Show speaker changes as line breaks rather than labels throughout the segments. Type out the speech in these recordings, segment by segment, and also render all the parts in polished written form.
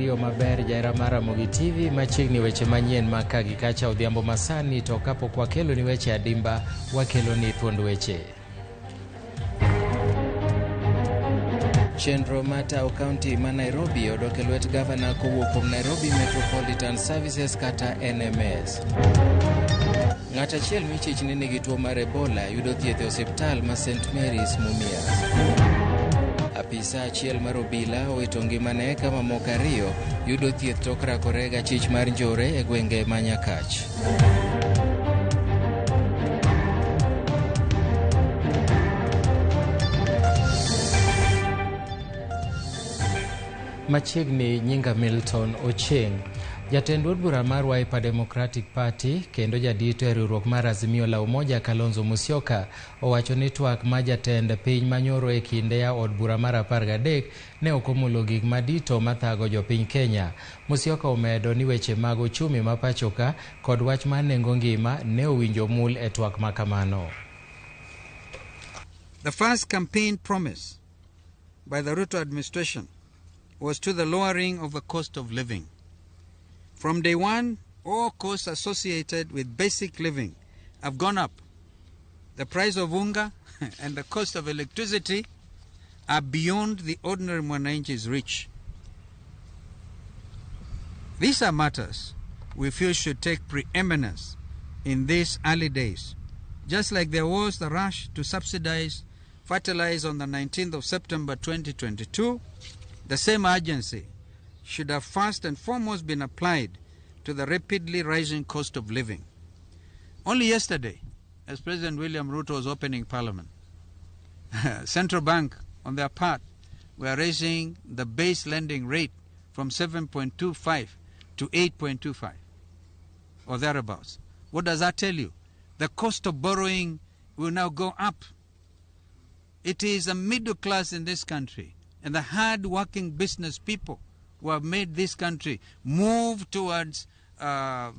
Riyo maber jaera mar Ramogi TV machiegni weche manyien ma ka gi kacha odhiambo masani to kapok wakelo ni weche adimba wakelo ni thuond weche. Chenro mar tayo kaunti ma Nairobi odok e lwet gavana kowuok kuom Nairobi Metropolitan Services kata NMS. Ng'at achiel michich ni nigi tuo mar Ebola yudo thieth e osiptal ma St Mary's Mumias. Apisa achiel mar obila owito ngimane ka mamoko ariyo yudo thieth tok rakore gachich mar njore e gwenge ma Nyakach. Machiegni nyinga Milton Ochieng. Jatend od bura mar Wiper Democratic Party kendo jadito e riwruok mar Azimio la Umoja Kalonzo Musyoka owacho ni twak ma jatend piny manyoro e kinde ya od bura mar 13 ne ok omulo gik madito mathago jopiny Kenya. Musyoka omedo ni weche mag ochumi ma pachoka kod wach mar nengo ngima ne owinjo mul e twak ma kamano.
The first campaign promise by the Ruto administration was to the lowering of the cost of living. From day one, all costs associated with basic living have gone up. The price of unga and the cost of electricity are beyond the ordinary mwananchi's reach. These are matters we feel should take preeminence in these early days. Just like there was the rush to subsidize fertilizer on the 19th of September 2022, the same urgency should have first and foremost been applied to the rapidly rising cost of living. Only yesterday, as President William Ruto was opening Parliament, Central Bank, on their part, were raising the base lending rate from 7.25 to 8.25 or thereabouts. What does that tell you? The cost of borrowing will now go up. It is the middle class in this country and the hard-working business people who have made this country move towards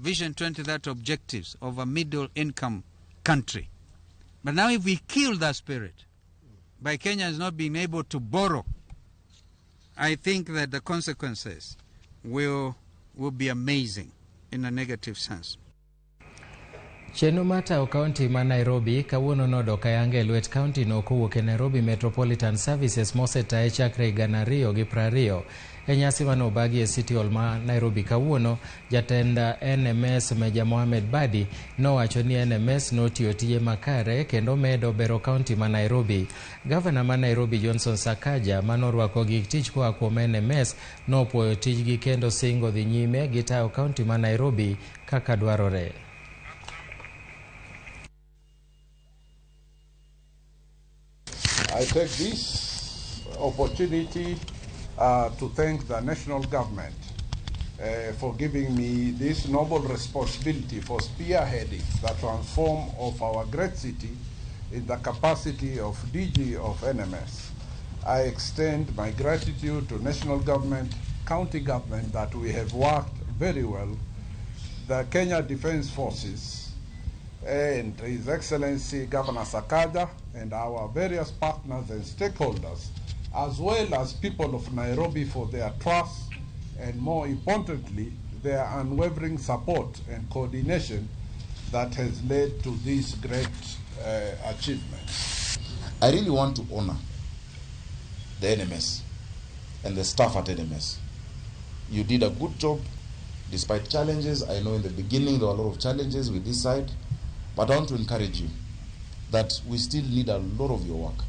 Vision 2030 objectives of a middle-income country. But now if we kill that spirit by Kenyans not being able to borrow, I think that the consequences will be amazing in a negative sense.
Chenro mar tayo kaunti ma Nairobi kawuono nodok ayanga e lwet kaunti no kowuok e Nairobi Metropolitan Services mosetaye chakre 2020. E nyasi mane obagi e City Hall ma Nairobi kawuono, jatend NMS Meja Mohamed Badi nowacho ni NMS notiyo tije makare kendo medo bero kaunti ma Nairobi. Gavana ma Nairobi Johnson Sakaja manorwako gik tich koa kuom NMS nopuoyo tijgi kendo singo dhi nyime gi tayo kaunti ma Nairobi kaka dwarore.
I take this opportunity to thank the national government for giving me this noble responsibility for spearheading the transform of our great city in the capacity of DG of NMS. I extend my gratitude to national government, county government that we have worked very well, the Kenya Defense Forces, and His Excellency Governor Sakaja, and our various partners and stakeholders, as well as people of Nairobi for their trust and, more importantly, their unwavering support and coordination that has led to this great achievement.
I really want to honor the NMS and the staff at NMS. You did a good job despite challenges. I know in the beginning there were a lot of challenges with this side, but I want to encourage you that we still need a lot of your work.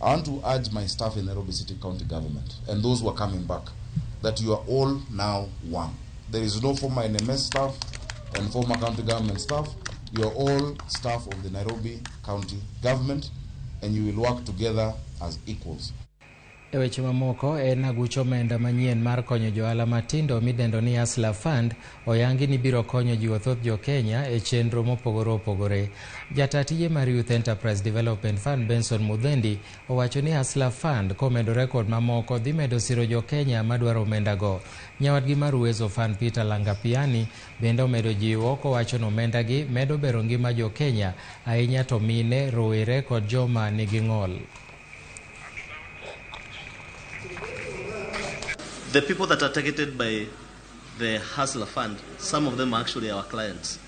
I want to urge my staff in Nairobi City County Government and those who are coming back that you are all now one. There is no former NMS staff and former county government staff. You are all staff of the Nairobi County Government and you will work together as equals.
E weche mamoko en aguch omenda manyien mar konyo johala matindo midendo ni Hustler Fund oyangi ni biro konyo jiwo thoth jo Kenya e chenro mopogore opogore. Jata tije mar Youth Enterprise Development Fund Benson Mudhendi owacho ni Hustler Fund komedore kod mamoko dhi medo siro jo Kenya madwaro omendago. Nyawadgi mar Uwezo Fund Peter Langapiani bende omedo jiwo kowacho ni omendagi medo bero ngima jo Kenya ahinya to mine, rowere kod joma nigi ng'ol.
The people that are targeted by the Hustler Fund, some of them are actually our clients.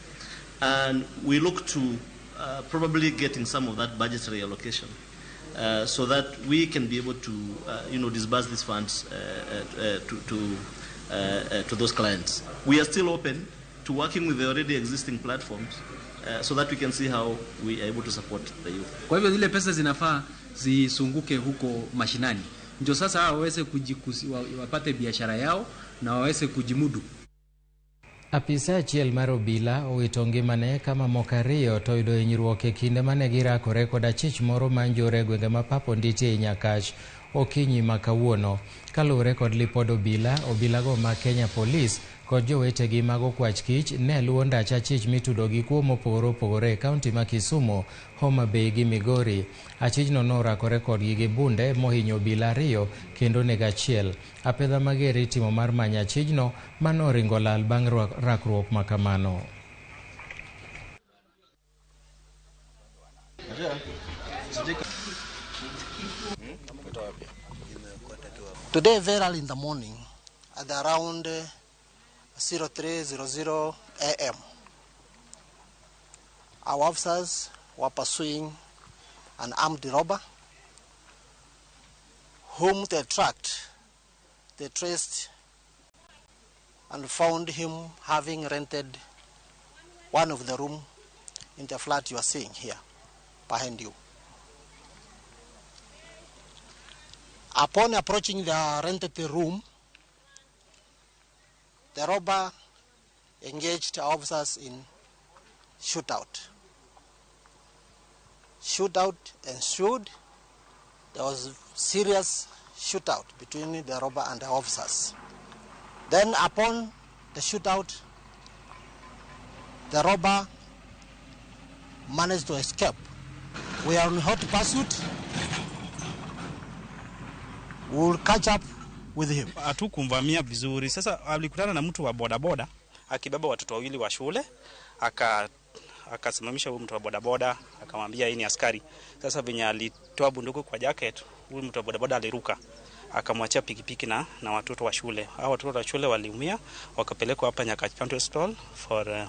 And we look to probably getting some of that budgetary allocation so that we can be able to disburse these funds to those clients. We are still open to working with the already existing platforms so that we can see how we are able to support the youth.
Kwa hivyo zile pesa zinafaa zisunguke huko mashinani, ndio sasa waweze wapate biashara yao na waweze kujimudu.
Apisa achiel mar obila owito ngimane kama moko ariyo to oyudo hinyruok e kinde mane girakore kod achich moro manjore e gwenge ma Pap Onditi ei Nyakach okinyi ma kawuono. Kaluwore kod lipod obila, obilago ma Kenya Police kod jowetegi mag okwach kich ne luwo ndach achich mitudo gi kuo mopogore opogore e kaunti ma Kisumu, Homa Bay gi Migori. Achichno norakore kodgi gi bunde mohinyo obila ariyo kendo nego achiel. Apedha mager itimo mar manyo achijno manoringo lal bang' rakruok makamano.
Today, very early in the morning, at around 03:00 a.m., our officers were pursuing an armed robber whom they tracked, they traced, and found him having rented one of the rooms in the flat you are seeing here behind you. Upon approaching the rented room, the robber engaged our officers in shootout. Shootout ensued. There was serious shootout between the robber and the officers. Then upon the shootout, the robber managed to escape. We are on hot pursuit. We will catch up with him.
Hatukumvamia vizuri. Sasa alikutana na mtu wa bodaboda akibeba watoto wawili wa shule, akasimamisha huyu mtu wa bodaboda akamwambia hii ni askari. Sasa venye alitoa bunduki kwa jacket, huyu mtu wa bodaboda aliruka akamwachia pikipiki na watoto wa shule. Hao watoto wa shule waliumia wakapelekwa hapa Nyakach County Hospital for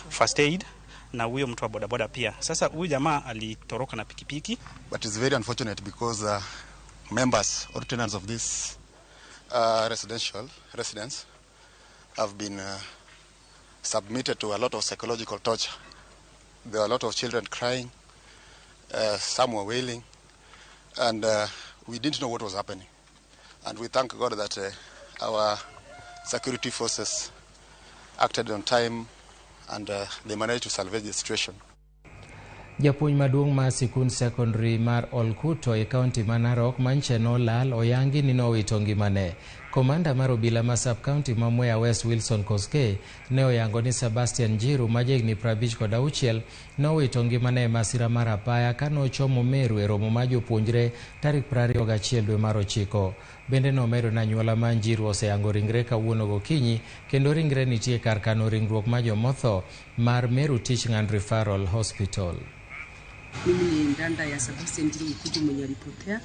first aid, na huyo mtu wa bodaboda pia. Sasa huyu jamaa alitoroka na pikipiki.
But it's very unfortunate because members or tenants of this residential residence have been submitted to a lot of psychological torture. There were a lot of children crying, some were wailing, and we didn't know what was happening. And we thank God that our security forces acted on time and they managed to salvage the situation.
Japuonj maduong' mar sikund secondary mar Olkuto e kaunti ma Narok manche nolal oyangi ni nowito ngimane. Komanda mar obila ma sub county ma Mwea West Wilson Koskei ne oyango ni Sebastian Njiru ma jahigni 56 nowito ngimane e masira mar apaya kanochomo Meru e romo mar jopuonjre tarik 21 dwe mar 9. Bende nomedo ni anyuola mar Njiru oseyango ringre kawuono gokinyi kendo ringre nitie kar kano ringruok mar jomotho mar Meru Teaching and Referral Hospital.
Mimi ni ndanda ya Sebastian Njiru Mkuju mwenye alipotea,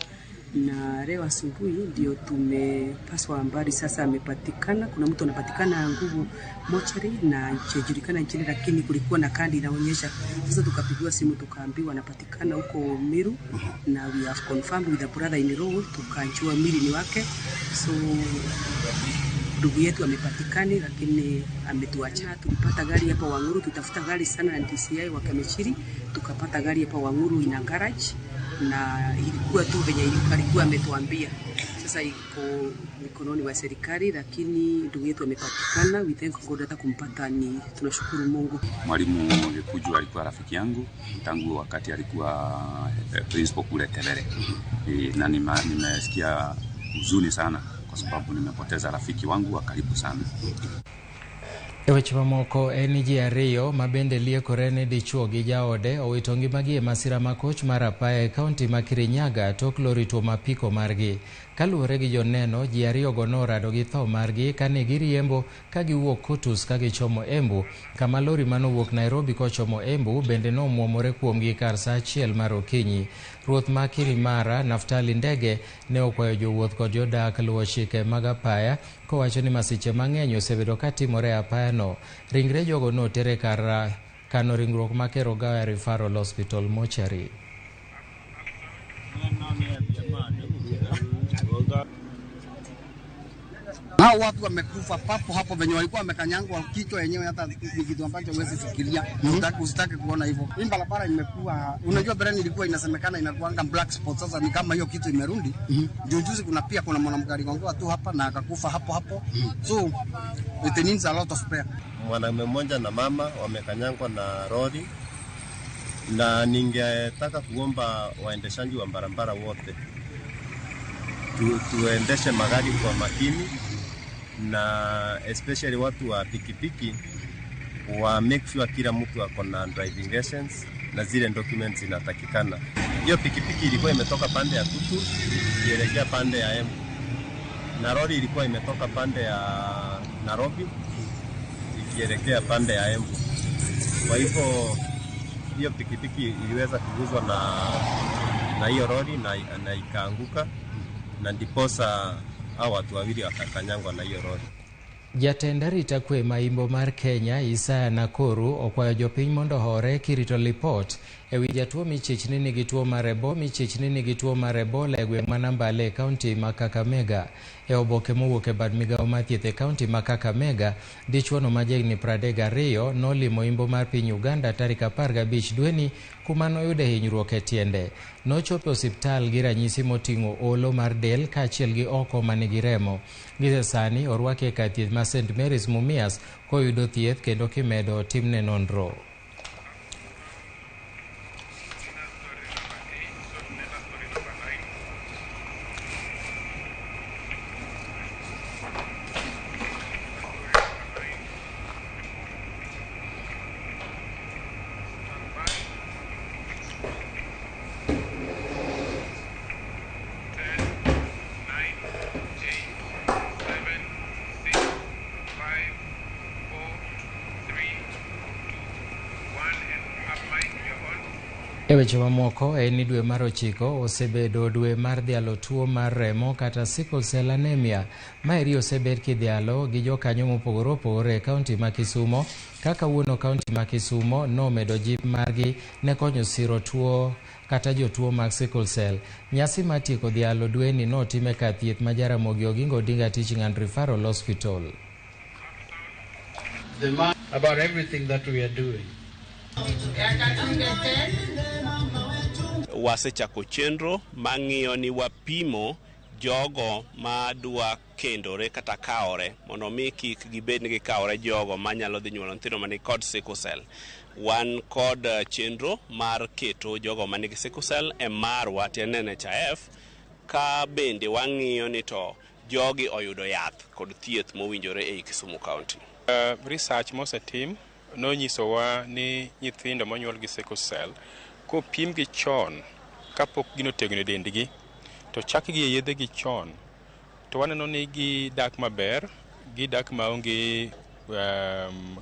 na leo asubuhi ndio tumepaswa habari sasa amepatikana. Kuna mtu anapatikana Nguvu mochari na hajajulikana nchini, lakini kulikuwa na kadi inaonyesha. Sasa tukapigiwa simu tukaambiwa anapatikana huko Meru, na we have confirmed with the brother in law, tukajua mili ni wake. So ndugu yetu amepatikana, lakini ametuacha. Tulipata gari hapa Wanguru, tutafuta gari sana na DCI wa Kamechiri, tukapata gari hapa Wanguru ina garage, na ilikuwa tu venye alikuwa ametuambia. Sasa iko mikononi wa serikali, lakini ndugu yetu amepatikana. We thank God, hata kumpata ni tunashukuru Mungu.
Mwalimu Gikuju alikuwa rafiki yangu tangu wakati alikuwa principal kule Tebere. Na nimesikia huzuni sana kwa sababu nimepoteza rafiki wangu wa karibu sana.
E weche mamoko en ji ariyo ma bende liekore ne dichuo gi jaode owito ngimagi e masira ma koch mar apaya e kaunti ma Kirinyaga tok lori tuomo apiko margi. Kaluwore gi joneno, ji ariyogo norado gi tho margi kane giriembo ka giwuok Kutus ka gichomo Embu, kama lori manowuok Nairobi kochomo Embu bende nomuomore kuomgi kar saa 1 mar okinyi. Ruoth ma Kirimara, Naftali Ndege, ne okwayo jowuoth kod jodak luwo chike mag apaya, kowacho ni masiche mang'eny osebedo katimore e apayano. Ringre jogo noter e kar kano ringruok ma Kerogoya Referral Hospital Mortuary.
Hao watu wamekufa papo hapo venye walikuwa wamekanyangwa kichwa yenyewe, hata ni kitu ambacho huwezi fikiria. Usitaki kuona hivyo. Hii barabara imekuwa, unajua mbeleni ilikuwa inasemekana inakuanga black spot, sasa ni kama hiyo kitu imerudi. Ndio juzi kuna pia kuna mwanamke aligongewa tu hapa na akakufa hapo hapo. So it needs a lot of prayer.
Mwanamume mmoja na mama wamekanyangwa na lori, na ningetaka kuomba waendeshaji wa barabara wote tuendeshe magari kwa makini, na especially watu wa pikipiki wa make sure kila mtu ako na driving license na zile documents zinatakikana. Hiyo pikipiki ilikuwa imetoka pande ya Tutu ikielekea pande ya Embu, na lori ilikuwa imetoka pande ya Nairobi ikielekea pande ya Embu. Kwa hivyo hiyo pikipiki iliweza kuguzwa na hiyo lori na ikaanguka, na ndiposa hao watu wawili wakakanyangwa na hiyo lori.
Jatend arita kwe ma imbo mar Kenya Isaya Nakuru okwayo jopiny mondo hore kirito lipot ewi jatuo michich ni nigi tuo mar Ebola michich ni nigi tuo mar Ebola e gweng' ma Nambale e kaunti ma Kakamega. E oboke mowuok e bad migawo mar thieth e kaunti ma Kakamega, dichuono ma jahigni 32 nolimo imbo mar piny Uganda tarik 15 dweni kuma noyude hinyruok e tiende. Nochopo e osiptal gi ranyisi moting'o olo mar del kaachiel gi oko manigi remo. Gie sani orwake e kar thieth ma St Mary's Mumias koyudo thieth kendo kimedo timne nonro. E weche mamoko en ni dwe mar 9 osebedo dwe mar dhialo tuo mar remo kata sickle cell anemia. Maeri osebed kidhialo gi jokanyo mopogore opogore e kaunti ma Kisumo. Kaka wuono kaunti ma Kisumo nomedo jip margi ne konyo siro tuo kata jotuo mag sickle cell. Nyasi mar tieko dhialo dweni notim e kar thieth ma Jaramogi Oginga Odinga Teaching and Referral Hospital.
About everything that we are doing.
Wasechako chenro mang'iyo ni wapimo jogo madwa kendore kata kaore mondo mi kik gibed ni gikaore jogo manyalo dhi nyuolo nyithindo mani kod sickle cell. Wan kod chenro mar keto jogo manigi sickle cell e marwa tiende NHIF, ka bende wang'iyo ni to jogi oyudo yath kod thieth mowinjore ei Kisumu County.
Research mosetim nonyisowa ni nyithindo monyuol gi sickle cell kopimgi chon kapok gino otegno e dendgi to chakgi e yedhegi chon, to waneno ni gidak maber, gidak maonge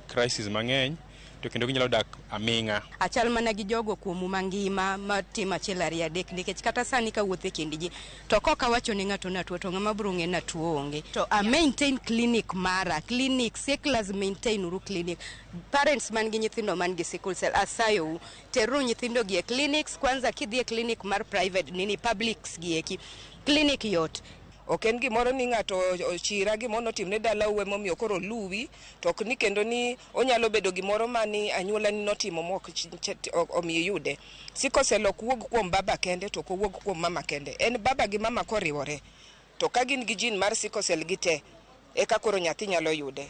crisis mang'eny, to kendo ginyalo dak aming'a.
Achal mana gi jogo kuomu mangima matimo 1 2 3 nikech kata sani kawuotho e kind ji to kok awacho ni ng'ato natuo to ng'ama biro ng'e natuo onge. To a maintain clinic mara, clinic sicklers maintain uru clinic. Parents man gi nyithindo man gi sickle cell asayou teruru nyithindo gi e clinics. Kwanza kidhi e clinic mar private nini publics gi eki clinic yot.
Ok en gimoro ni ng'ato ochira gimoro notimne dalau emomiyo koro luwi, to ok ni kendo ni onyalo bedo gimoro mani anyuolani notimo mok omiyo iyude. Sickle cell ok wuog kuom baba kende to ok owuog kuom mama kende, en baba gi mama koriwore to ka gin gi gene mar sickle cell gi te eka koro nyathi nyalo yude.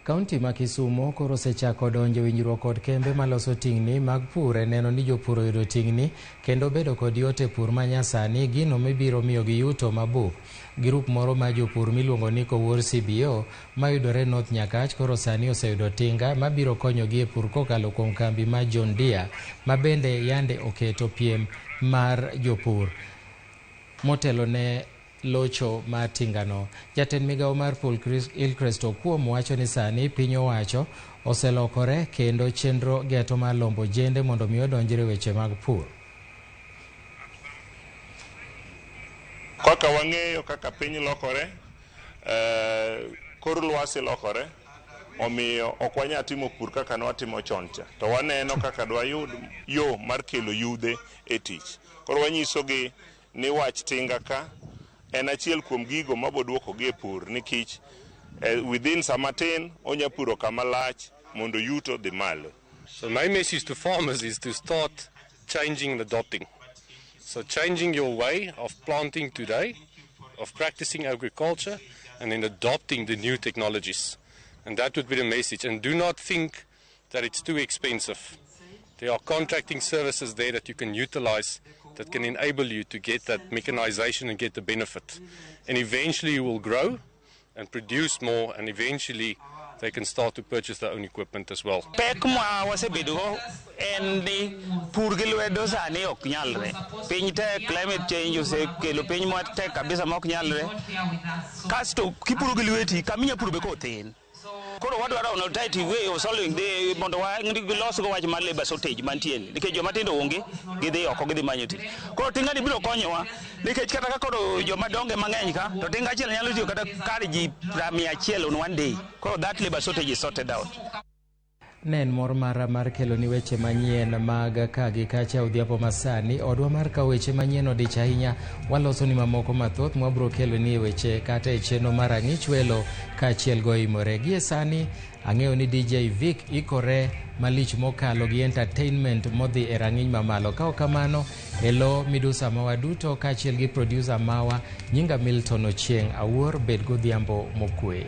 Kaunti ma Kisumo koro osechako donjo e winjruok kod kembe maloso tingni mag pur e neno ni jopur oyudo tingni kendo bedo kod yot e pur manyasani, gino mibiro miyogi yuto mabup. Grup moro mar jopur miluongo ni Kowuor CBO mayudore North Nyakach koro sani oseyudo tinga mabiro konyogi e pur kokalo kuom kambi mar John Deere ma bende yande oketo piem mar jopur. Motelo ne locho mar tingano. Jatend migawo mar pur Hillcrest Okuom wacho ni sani piny owacho oselokore kendo chenro geto mar lombo jende mondo mi odonjre weche mag pur.
Kaka wang'eyo kaka piny lokore, kor lwasi lokore, omiyo ok wanyal timo pur kaka nwatimo chon cha. To waneno kaka dwayud yo mar kelo yudhe e tich. Koro wanyisogi ni wach tinga ka en achiel kuom gigo maboduokogi e pur nikech within sama tin onya puro kama lach mondo yuto dhi malo.
So my message to farmers is to start changing and adopting. So changing your way of planting today, of practicing agriculture, and then adopting the new technologies. And that would be the message. And do not think that it's too expensive. There are contracting services there that you can utilize that can enable you to get that mechanization and get the benefit. And eventually you will grow and produce more, and eventually they can start to purchase their own equipment as well.
Pek ma wasebedogo en ni pur gi lwedo sani ok nyalre. Piny tek, climate change osekelo piny matek kabisa ma ok nyalre. Kasto kipuro gi lweti, kaminya puro be kothin. Koro wadwaro an alternative way of solving the mondo walosgo wach mar labor shortage mantie ni nikech joma tindo onge, gidhi oko gidhi manyo tich. Koro tinga ni biro konyowa nikech kata ka koro joma donge mang'eny ka to tinga achiel nyalo tiyo kata kar ji 100 on one day. Koro that labor shortage is sorted out.
Ne en mor mara mar kelo ni weche manyien mag ka gi kacha odhiambo masani. Odwa mar kawo weche manyien odich ahinya. Waloso ni mamoko mathoth mwabro kelo ni weche kata e chenro mar ang'ich welo kaachiel goimore. Gie sani ang'eyo ni DJ Vic ikore malich mokalo gi entertainment modhi e rang'iny mamalo. Ka ok kamano, elo midusa mawa duto kaachiel gi producer mawa nyinga Milton Ochieng'. Awuor, bed godhiambo mokwe.